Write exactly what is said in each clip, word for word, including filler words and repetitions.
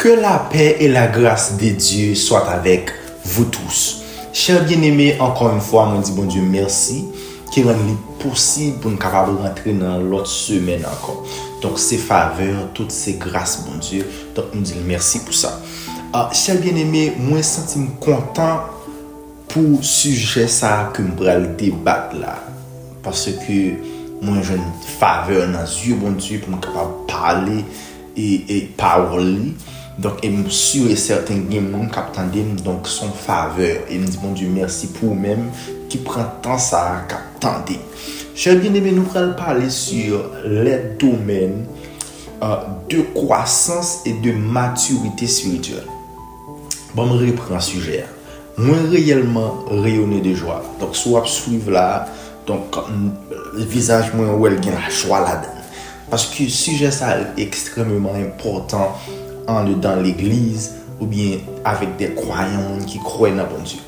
Que la paix et la grâce de Dieu soient avec vous tous. Chè byeneme, ankò yon fwa, mwen di Bondye mèsi ki rann li posib pou n kapab rantre nan lòt semèn ankò. Donk, se favè, tout se gras Bondye. Donk, nou di l mèsi pou sa. Ah, chè byeneme, mwen santi m kontan pou sijè sa a ke m pral debat la. Paske mwen jwenn favè nan zye Bondye pou m kapab pale e, e pawòl li. Donk, e m si e sèten gen moun k ap tande m, donk, se yon favè. E m di Bondye mèsi pou ou menm ki pran tan sa a k ap tande. Chè byeneme, nou pral pale sur les domaines, euh, de croissance et de maturité spirituelle. Bon, m repran sijè a. Mwen reyèlman reyone de jwa. Donk, si w ap swiv la, donk, m, vizaj mwen, ou wè l gen lajwa ladan l. Paske sijè sa a ekstrèmeman enpòtan andedan legliz oubyen avèk de kwayan, moun ki kwè nan Bondye.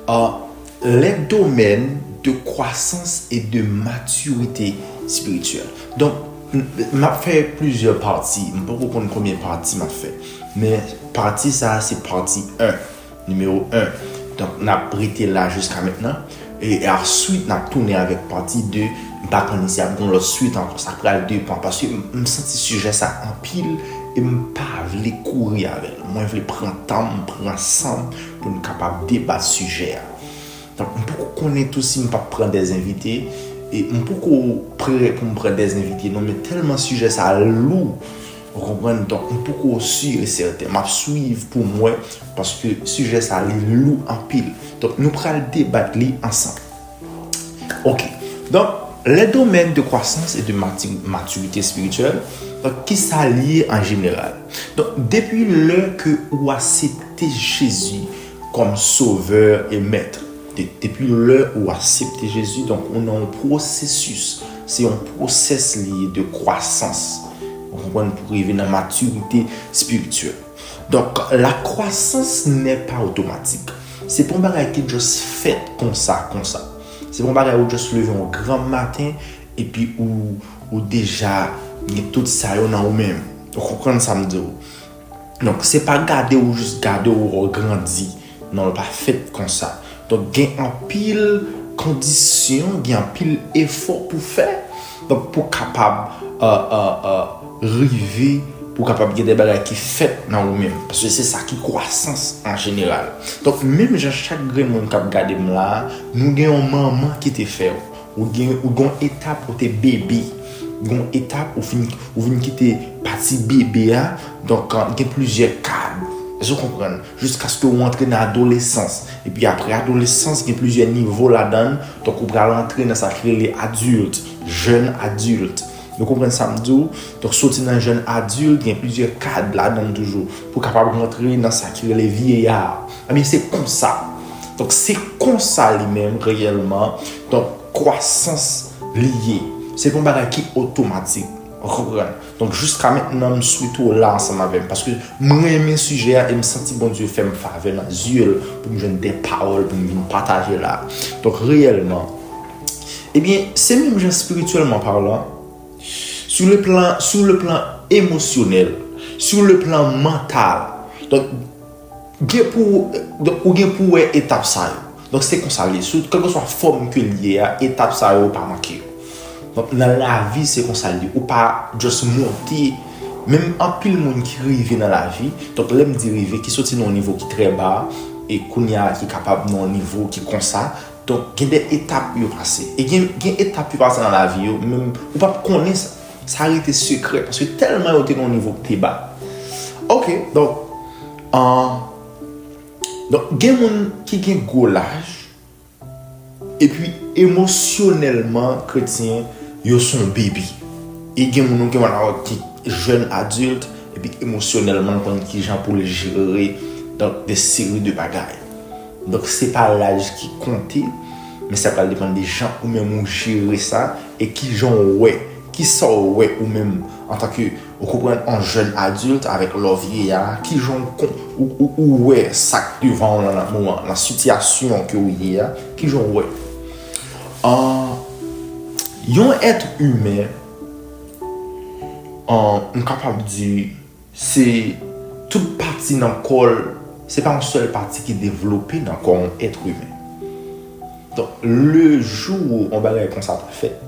Ah, les domaines de croissance et de maturité spirituelle. Donk, m, m ap fè plizyè pati. M poko konn konbyen pati m ap fè. Men pati sa a, se pati en. Nimewo en. Donk, n ap rete la jiska mentnan. E, e answit, n ap tounen avèk pati de. M pa konnen si ap gen yon lòt swit ankò. Sa pral depann. Paske m, m santi sijè sa anpil e m pa vle kouri avè l. Mwen vle pran tan m, pran san m pou n kapab debat sijè a. Donk, m poko konnen tou si m p ap pran de envite. E m poko prè pou m pran de envite non, men tèlman sijè sa a lou. Ou konprann? Donk, m poko si e sèten. M ap swiv pou m wè, paske sijè sa a, li lou anpil. Donk, nou pral debat li ansanm. Ok. Donk, les domaines de croissance et de mati-, maturité spirituelle, donk, ki sa l ye an jeneral? Donk, depi lè ke ou aksepte Jezi kòm Sovè e Mèt, de-, depi lè ou aksepte Jezi, donk, ou nan yon pwosesis. Se yon pwosès li ye de kwasans. Ou konprann? Pou rive nan matirite espirityèl. Donk, la croissance n'est pas automatique. Se pa yon bagay ki just fèt konsa, konsa. Se pa yon bagay ou just leve yon gran maten, epi ou, ou deja gen tout sa yo nan ou menm. Ou konprann sa m di w? Donk, se pa gade ou just gade ou wè w grandi. Non, l pa fèt konsa. Donk, gen anpil kondisyon, gen anpil efò pou fè. Donk, pou kapab, euh, euh, euh, rive, pou kapab gen de bagay ki fèt nan ou menm. Paske se sa ki kwasans an jeneral. Donk, menm jan chak grenn moun k ap gade m la, nou gen yon manman ki te fè w. Ou gen, ou gen yon etap ou te bebe. Gen yon etap ou fin, ou vin kite pati bebe a. Donk, gen plizyè kad. Èske w konprann? Jiskaske w antre nan adolesans. Epi apre adolesans, gen plizyè nivo ladan l. Donk, ou pral antre nan sa ki rele adilt, jèn adilt. Nou konprann sa m di w? Donk, soti nan jèn adilt, gen plizyè kad ladan l toujou. Pou kapab rantre nan sa ki rele vyeya. Ebyen, se konsa. Donk, se konsa li menm, reyèlman. Donk, kwasans li ye. Se pa yon bagay ki otomatik. Ou konprann? Donk, jiska mentnan, m swete w la ansanm avè m. Paske m renmen sijè a e m santi Bondye fè m favè nan zye l pou m jwenn de pawòl pou m vin pataje la. Donk, reyèlman, ebyen, se menm jan espirityèlman palan, sur le plan, sur le plan émotionnel, sur le plan mental. Donk, gen pou, donk, ou gen pou wè etap sa yo. Donk, se konsa l ye. Sou, kèlkeswa fòm ke l ye a, etap sa yo pa manke yo. Donk, nan lavi, se konsa l ye. Ou pa just monte. Menm anpil moun ki rive nan lavi, donk, lè m di rive, ki soti nan yon nivo ki trè ba, e kounye a ki kapab nan yon nivo ki konsa, donk, gen de etap yo pase. E gen, gen etap yo pase nan lavi yo, menm ou p ap konnen sa. Sa rete sekrè, paske tèlman yo te nan yon nivo ki te ba. Ok, donk, an, donk, gen moun ki gen gwo laj, epi emosyonèlman, kretyen, yo se yon bebe. E gen moun ou gen mal a wè ki jèn adilt, epi emosyonèlman, l konn kijan pou l jere, donk, de seri de bagay. Donk, se pa laj ki konte, men sa pral depann de jan ou menm ou jere sa, e kijan w wè, kisa w wè ou menm antanke, ou konprann, yon jèn adilt avèk lè w vyeya, kijan w kon-, ou, ou, ou wè sa k devan w lan nan moman, nan sitiyasyon ke w ye a, kijan w wè? An, yon èt imen, an, m kapab di, se Tout pati nan kò l, se pa yon sèl pati ki devlope nan kò yon èt imen. Donk, lejou yon bagay konsa ta fèt,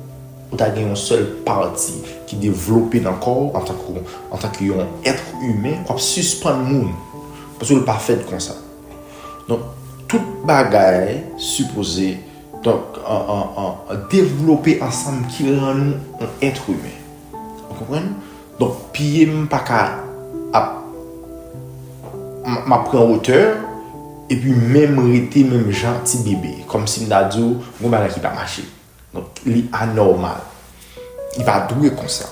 ou ta gen yon sèl pati ki devlope nan kò w antanke, antanke yon èt imen, w ap sispann moun. Paske l pa fèt konsa. Donk, tout bagay sipoze, donk, an, an, an, devlope ansanm ki rann ou yon èt imen. Ou konprann? Donk, pye m pa ka ap, m, m ap pran wotè, epi men m rete menm jan ti bebe, kòmsi m ta di w, gon bagay ki pa mache. Donk, li anòmal. Li pa dwe konsa.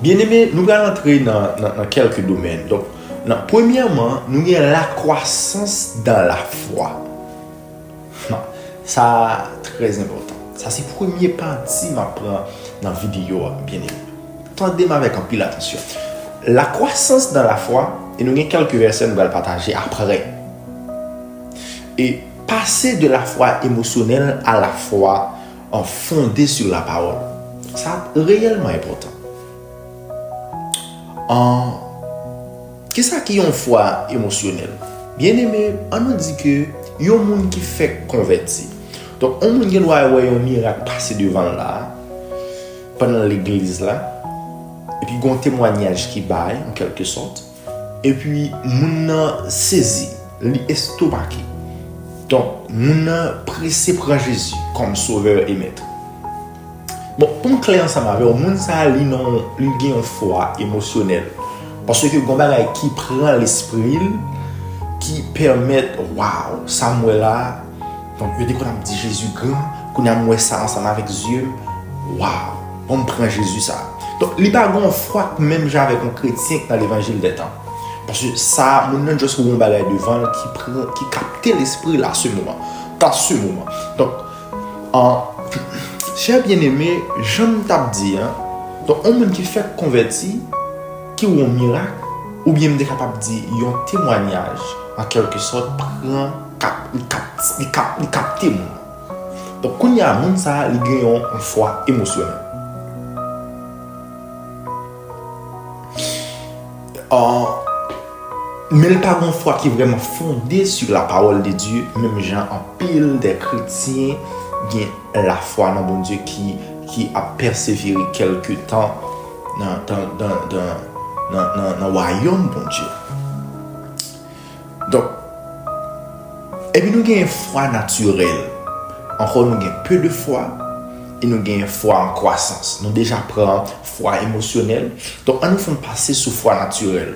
Byeneme, nou pral antre nan, nan, nan kèlke domèn. Donk, nan, premyèman, nou gen la kwasans dan la fwa. Sa trè enpòtan. Sa se premye pati m ap pran nan videyo a, byeneme. Tande m avèk anpil atansyon. La kwasans dan la fwa, e nou gen kèlke vèsè nou pral pataje apre. E pase de la fwa emosyonèl a la fwa, euh, fondée sur la parole. Sa reyèlman enpòtan. An, kisa ki yon fwa emosyonèl? Byeneme, ann nou di ke yon moun ki fèk konvèti. Donk, yon moun gen dwa wè yon mirak pase devan l la, pandan legliz la, epi gon temwayaj ki bay, an kèlke sòt, epi moun nan sezi, li estomake. Donk, moun nan prese pran Jezi kòm Sovè e Mèt. Bon, pou m klè ansanm avè w, moun sa a, li nan, li gen yon fwa emosyonèl. Paske gon bagay ki pran lespri l, ki pèmèt, waw, sa m wè la, donk, yo te konn ap di Jezi gran, kounye a m wè sa ansanm avèk zye m, waw, bon, m pran Jezi sa. Donk, li pa gen yon fwa k menm jan avèk yon kretyen k nan levanjil dè tan. Paske sa, moun nan just wè yon bagay devan l ki pran, ki kapte lespri l a se moman, dans ce moment. Donk, An, chè byeneme, jan m t ap di an, donk, yon moun ki fèk konvèti, ki wè yon mirak, oubyen m te kapab di yon temwayaj, an kèlke sòt, pran, kap, li kap, li kap, li kapte moun nan. Donk, kounye a, moun sa a, li gen yon, yon fwa emosyonèl. Ah, men l pa gen yon fwa ki vrèman fonde sur la parole de Dieu, menm jan anpil de kretyen gen lafwa nan Bondye ki, ki ap pèsevere kèlke tan nan, nan, nan, nan, nan, nan, nan wayòm Bondye. Donk, epi nou gen fwa natirèl. Ankò, nou gen peu de foi e nou gen fwa an kwasans. Nou deja pran fwa emosyonèl. Donk, ann nou fè yon pase sou fwa natirèl.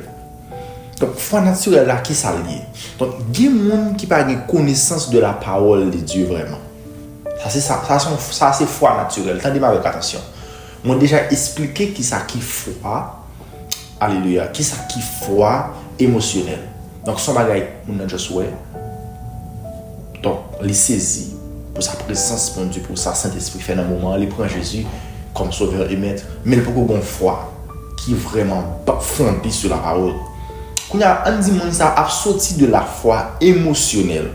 Donk, fwa natirèl la, ki sa l ye? Donk, gen moun ki pa gen konesans de la parole de Dieu vrèman. Sa se sa, sa se, sa se fwa natirèl. Tande m avèk atansyon. Mwen deja esplike kisa ki fwa, alelouya, kisa ki fwa emosyonèl. Donk, se yon bagay moun nan just wè. Donk, li sezi pou sa prezans Bondye, pou sa Sentespri fè nan moman an. Li pran Jezi kòm Sovè e Mèt, men li poko gen yon fwa ki vrèman ba-, fonde sou lapawòl. Kounye a, ann di moun sa ap soti de lafwa emosyonèl.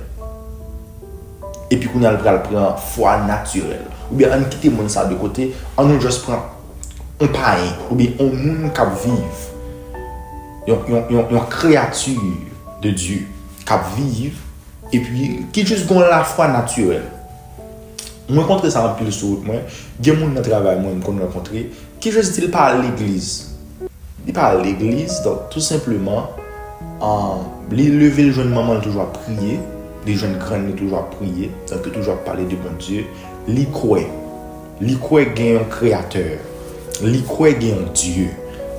Epi kounye a, l pral pran fwa natirèl. Oubyen ann kite moun sa de kote, ann nou just pran yon payen, oubyen yon moun k ap viv, yon, yon, yon, yon kreyati de Dye k ap viv, epi ki jis gen yon lafwa natirèl. Mwen kontre sa anpil sou wout mwen. Gen moun nan travay mwen, m konn rankontre, ki jis di l pa al legliz. Li pa al legliz, donk, tou senpleman, an, li leve, l jwenn manman l toujou ap priye, li jwenn grann li toujou ap priye, donk, yo toujou ap pale de Bondye. Li kwè. Li kwè gen yon kreyatè. Li kwè gen yon Dye.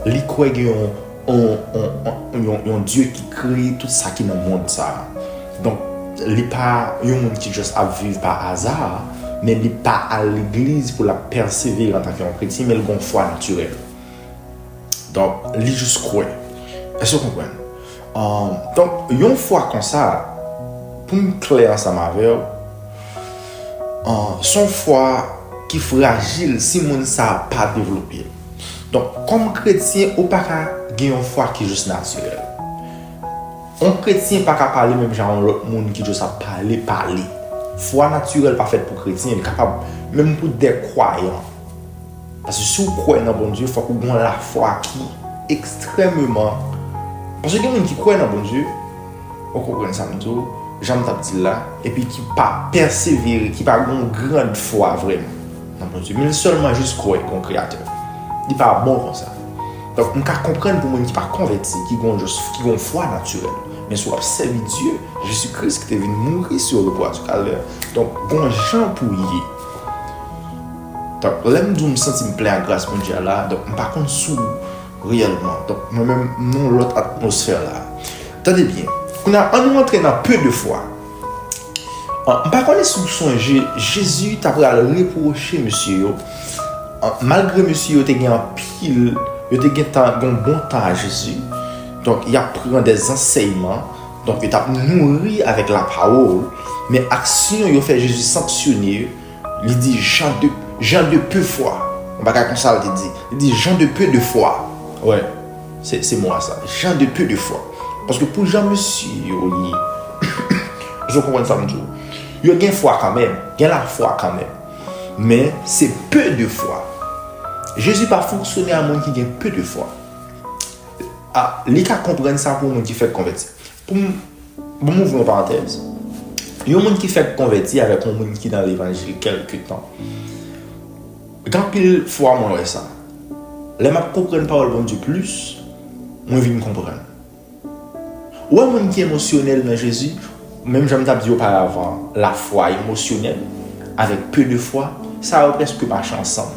Li kwè gen yon, yon, yon, yon, yon, yon Dye ki kreye tout sa ki nan mond sa a. Donk, li pa yon moun ki just ap viv pa aza, men li pa al legliz pou l ap pèsevere antanke yon kretyen, men l gen yon fwa natirèl. Donk, li jis kwè. Èske w konprann? Ahn, donk, yon fwa konsa, pou m klè ansanm avè w, ahn, se yon fwa ki frajil si moun sa a pa devlope l. Donk, kòm kretyen, ou pa ka gen yon fwa ki jis natirèl. Yon kretyen pa ka pale menm jan yon lòt moun ki jis ap pale, pale. Fwa natirèl pa fèt pou kretyen, li kapab menm pou dè kwayan. Paske si w kwè nan Bondye, fòk ou gen yon lafwa ki ekstrèmeman Paske gen moun ki kwè nan Bondye, ou konprann sa m di w, jan m t ap di l la, epi ki pa pèsevere, ki pa gen yon grand fwa vrèman nan Bondye. Men l sèlman jis kwè gen yon Kreyatè. Li pa bon konsa. Donk, m ka konprann pou moun ki pa konvèti, ki gen yon jis, ki gen yon fwa natirèl. Men si w ap sèvi Dye, Jezi Kris ki te vin mouri sou repo a di Kalvè, donk, gen yon jan pou w ye. Donk, lè m di w m santi m plen ak gras Bondye a la, donk, m pa konn si w reyèlman. Donk, mwen menm, m nan yon lòt atmosfè la. Tande byen. Kounye a, ann nou antre nan peu de foi. An, m pa konnen si w sonje, Jezi ta pral repwoche mesye yo. An, malgre mesye yo te gen anpil, yo te gen tan, gen yon bon tan a Jezi. Donk, y ap pran dè zansèyman. Donk, yo t ap nouri avèk lapawòl. Men aksyon yo fè Jezi sanksyone yo. Li di, gens de, gens de peu foi. Yon bagay konsa l te di. Li di, gens de peu de foi. Wè, se, se mo a sa. Gens de peu de foi. Paske pou jan mesye yo ye, èske w konprann sa m di w? Yo gen fwa kanmenm, gen lafwa kanmenm. Men, se peu de foi. Jezi pa fonksyone a moun ki gen peu de foi. A, li ka konprann sa pou moun ki fèk konvèti. Pou m, pou m ouvri yon parantèz, yon moun ki fèk konvèti avèk yon moun ki nan levanjil kèlke tan, gen anpil fwa mwen wè sa. Lè m ap konprann pawòl Bondye plis, mwen vin konprann. Ou wè moun ki emosyonèl nan Jezi, menm jan m t ap di oparavan, lafwa emosyonèl avèk peu de foi, sa yo prèske mache ansanm.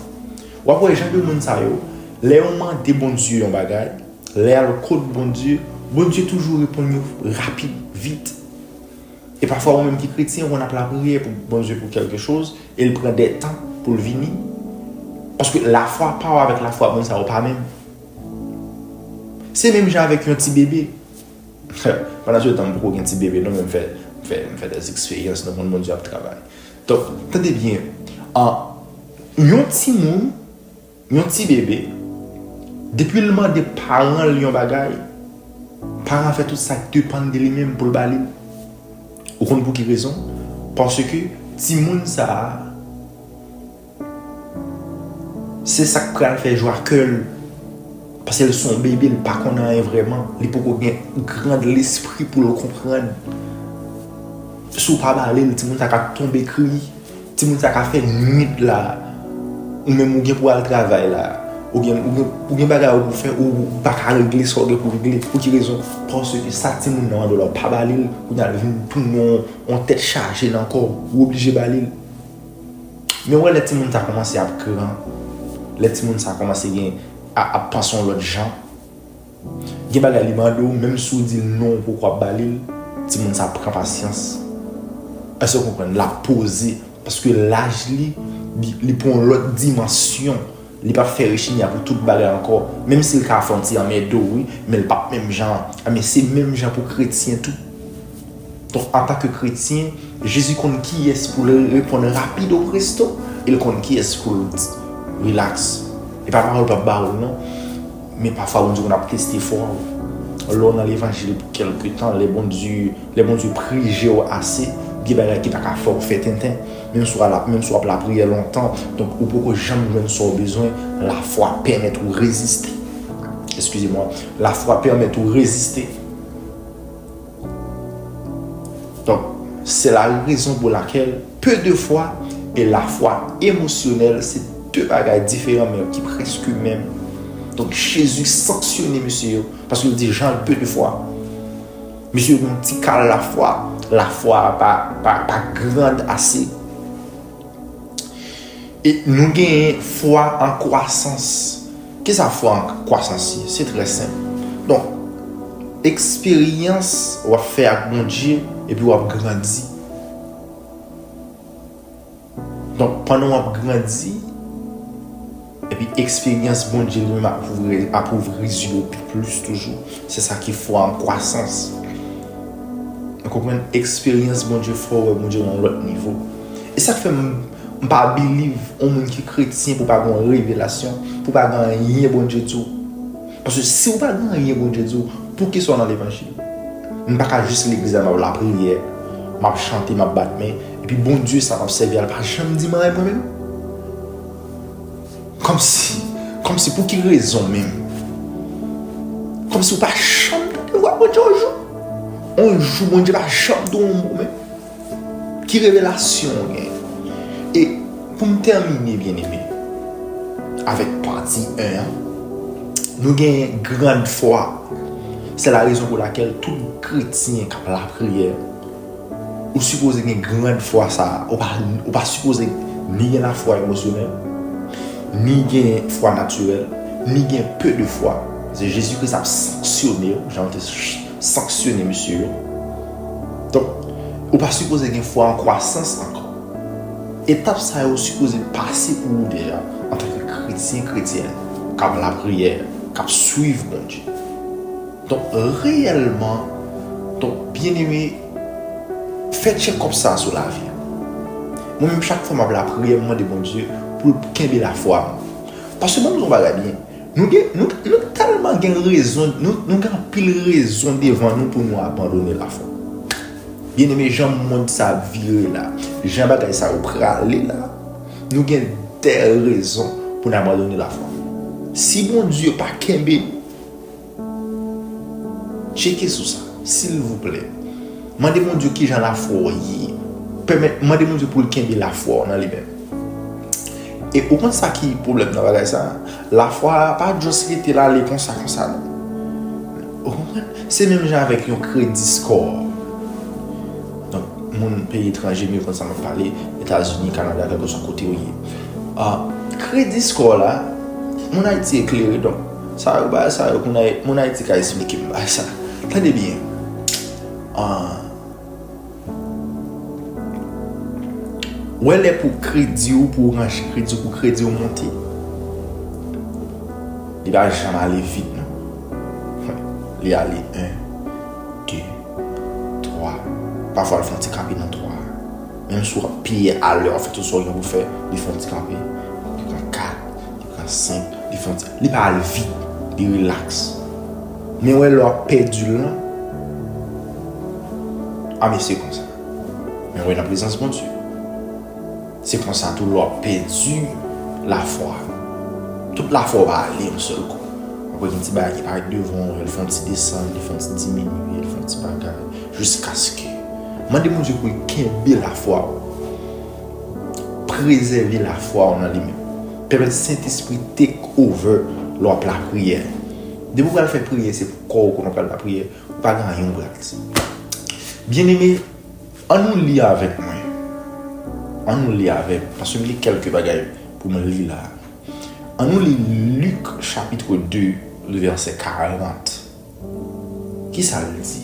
W ap wè jan de moun sa yo, lè yo mande Bondye yon bagay, lè y al kot Bondye, Bondye toujou reponn yo rapid, vit. E pafwa ou menm ki kretyen, ou konn ap lapriyè pou Bondye pou kèlke choz, e l pran de tan pou l vini. Paske lafwa pa w avèk lafwa moun sa yo pa menm. Se menm jan avèk yon ti bebe. Pandan se tan, m poko gen ti bebe, non, men m fè, m fè, m fè dè eksperyans nan mond Bondye ap travay. Donk, tande byen, an, yon timoun, yon ti bebe, depi l mande paran l yon bagay, paran fè tout sa k depann de li menm pou l ba li l. Ou konn pou ki rezon? Paske timoun sa a, se sa k pral fè jwa kè l. Paske l se yon bebe, l pa konn anyen vrèman. Li poko gen grand lespri pou l konprann. Si w pa ba li l, timoun sa ka tonbe kriye. Timoun sa ka fè nwit la. Ou menm ou gen pou al travay la. Ou gen, ou gen, ou gen bagay ou pou fè, ou, ou pa ka regle sa w gen pou regle. Pou ki rezon? Paske sa timoun nan mande w la, w pa ba li l, kounye a l vin tounen yon, yon tèt chaje nan kò w. Ou oblije ba li l. Men w wè lè timoun sa kòmanse ap gran, lè timoun sa kòmanse gen, a, ap panse yon lòt jan, gen bagay li mande w, menm si w di l non, ou poko ap ba li l, timoun sa pran pasyans. Èske w konprann? L ap poze, paske laj li, li, li pran yon lòt dimansyon. Li p ap fè rechigna pou tout bagay ankò. Menm si l ka fè yon ti anmède w, wi, men l p ap menm jan an. Men se menm jan pou kretyen tou. Donk, antanke kretyen, Jezi konn kiyès pou l reponn rapid o presto, e l konn kiyès pou l di, rilaks. E pa pawòl p ap ba w l non. Men pafwa Bondye konn ap teste fwa w. Lè w nan levanjil pou kèlke tan, lè Bondye, lè Bondye prije w ase, gen bagay ki pa ka fè w fè tenten. Menm si w ap, menm si w ap lapriyè lontan, donk ou poko janm jwenn sa w bezwen, lafwa pèmèt ou reziste. Eskize mwa, lafwa pèmèt ou reziste. Donk, se la rezon pou lakèl peu de foi e lafwa emosyonèl se de bagay diferan men ki prèske menm. Donk, Jezi sanksyone mesye yo paske l di jan peu de foi. Mesye yo gen yon ti kal lafwa, lafwa a pa, pa, pa grand ase. E nou genyen fwa an kwasans. Kisa fwa an kwasans ye? Se trè senp. Donk, eksperyans w ap fè ak Bondye epi w ap grandi. Donk, pandan w ap grandi, epi eksperyans Bondye li menm ap ouvri, ap ouvri zye w pi plis toujou. Se sa ki fwa an kwasans. Ou konprann? Eksperyans Bondye fè w wè Bondye nan yon lòt nivo. E sa k fè m, m pa believe yon moun ki kretyen pou pa gen yon revelasyon, pou pa gen anyen Bondye di w. Paske si w pa gen anyen Bondye di w, poukisa w nan levanjil? M pa ka jis legliz la, m ap lapriyè, m ap chante, m ap bat men, epi Bondye sa m ap sèvi a, l pa janm di m anyen mwen menm? Kòmsi, kòmsi pou ki rezon menm? Kòmsi w pa janm tande Ou pral pran Bondye yon jou. Yon jou Bondye pa janm di w yon mo menm. Ki revelasyon w gen? E pou m tèmine, byeneme, avèk pati en an, nou genyen grand fwa. Se la rezon pou lakèl tout kretyen k ap lapriyè, ou sipoze gen grand fwa sa a. Ou pa, ou pa sipoze ni gen lafwa emosyonèl, ni gen fwa natirèl, ni gen peu de fwa. Se Jezi Kris ap sanksyone w, jan yo te ch-, sanksyone mesye yo. Donk, ou pa sipoze gen fwa an kwasans ankò. Etap sa yo sipoze pase pou ou deja, antanke kretyen, kretyèn, k ap lapriyè, k ap swiv Bondye. Donk, reyèlman, donk, byeneme, fè tchekòp sa a sou lavi w. Mwen menm, chak fwa m ap lapriyè, m mande Bondye pou l kenbe lafwa m. Paske ban m di yon bagay byen. Nou gen, nou, nou tèlman gen rezon, nou, nou gen anpil rezon devan nou pou nou abandone lafwa. Byeneme, jan mond sa ap vire la, jan bagay sa yo prale la, nou gen de rezon pou n abandone lafwa. Si Bondye pa kenbe nou, tcheke sou sa, silvouplè. Mande Bondye kijan lafwa w ye. Pèmèt, mande Bondye pou l kenbe lafwa w nan li menm. E ou konn sa ki pwoblèm nan bagay sa a? Lafwa a pa just rete l ale konsa, konsa, non. Ou konprann? Se menm jan avèk yon kredi score. Donk, moun peyi etranje, m konn sa m ap pale, Etazini, Kanada, kèlkeswa kote w ye. Ah, kredi score la, moun Ayiti eklere, donk, sa yo, bagay sa yo, moun Ay-, moun Ayiti ka esplike m bagay sa. Tande byen. Ah, Ou wè lè pou kredi w, pou w ranche kredi w, pou kredi w monte, li pa janm ale vit, non. Li ale en, de, twa. Pafwa, l fè yon ti kanpe nan twa. Menm si w ap peye alè, w ap fè tout sa w gen pou fè, li fè yon ti kanpe. Li pran kat, li pran senk, li fè yon ti, li pa al vit, li rilaks. Men w wè lè w ap pèdi l lan, a mesye konsa. Men w wè nan prezans Bondye. Se konsa tou lè w ap pèdi lafwa. Tout lafwa w pa ale yon sèl kou. Apre gen ti bagay ki parèt devan w, l fè yon ti desann, li fè yon ti diminye, l fè yon ti bagay, jiskaske. Mande Bondye pou l kenbe lafwa w. Prezève lafwa w nan li menm. Pèmèt Sentespri take over lè w ap lapriyè. Depi w pral fè priyè, se pou kò w konnen w pral lapriyè. Ou pa gen anyen w pral di. Byeneme, ann nou li avèk mwen. Ann nou li avè m, paske m gen kèlke bagay pou m li la. Ann nou li Lik chapit de, le vèsè karant. Kisa l di?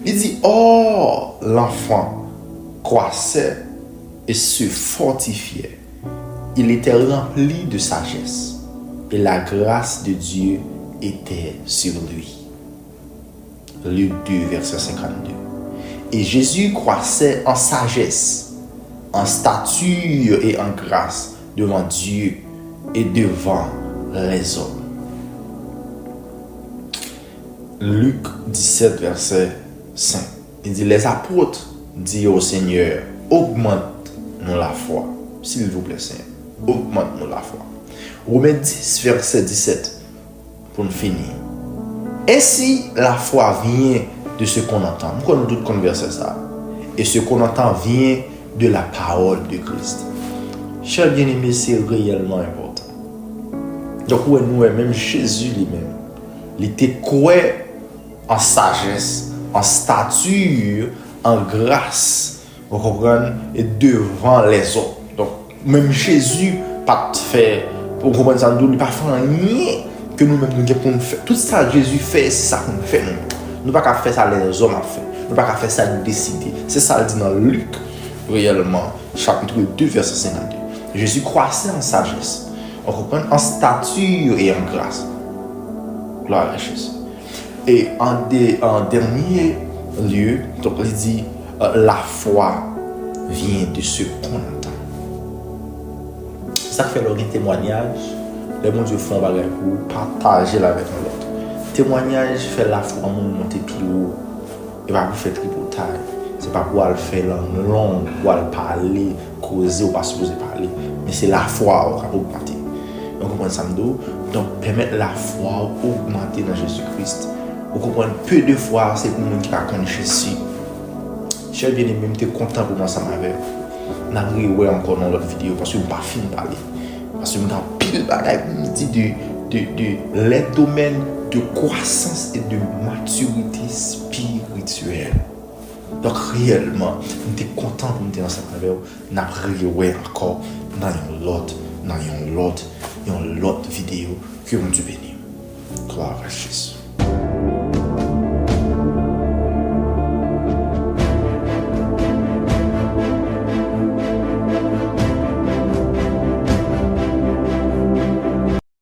Li di, Or, l'enfant croissait et se fortifiait. Il était rempli de sagesse, et la grâce de Dieu était sur lui. Luc deux, verset cinquante-deux. Et Jésus croissait en sagesse, en stature et en grâce devant Dieu et devant les hommes. Luc dix-sept, verset cinq. Il dit, Les apôtres dirent au Seigneur, Augmente-nous la foi. S'il vous plaît, Seigneur, augmente-nous la foi. Romains dix, verset dix-sept. Pou n fini. Ainsi, la foi vient de ce qu'on entend. M kwè nou tout konn vèsè sa. Et ce qu'on entend vient de la parole de Christ. Chè byeneme, se reyèlman enpòtan. Donk, ou wè, nou wè, menm Jezi li menm, li te kwè an sajès, an stati, an gras, ou konprann, e devan lèzòm. Donk, menm Jezi pa t fè, ou konprann sa m di w, li pa fè anyen ke nou menm nou gen pou n fè. Tout sa Jezi fè, se sa pou n fè nou menm. Nou pa ka fè sa lèzòm ap fè. Nou pa ka fè sa nou deside. Se sa l di nan Lik, reyèlman, chapit de, vèsè senkannde. Jésus croissait en sagesse, ou konprann, en stature et en grâce. Gloire à Jésus. E an de, an dènye lye, donk, li di, euh, la foi vient de ce qu'on entend. Sa k fè lè w gen temwanyaj, lè Bondye fè yon bagay pou ou, pataje l avèk yon lòt. Temwanyaj fè lafwa moun monte pi wo. E pa pou fè tripotay. Se pa pou al fè lang long, pou al pale, koze ou pa sipoze pale. Men se lafwa w k ap ogmante. Ou konprann sa m di w? Donk, pèmèt lafwa w ogmante nan Jezi Kris. Ou konprann, peu de fois, se pou moun ki pa konn Jezi. Chè byeneme, m te kontan pou m ansanm avè w. N a rewè ankò nan lòt videyo, paske m pa fin pale. Paske m gen anpil bagay pou m di de, de, de les domaines de croissance et de maturité spirituelle. Donk, reyèlman, m te kontan pou m te ansanm avè w. N ap rewè ankò nan yon lòt, nan yon lòt, yon lòt videyo. Ke Bondye beni w. Glwa a Jezi.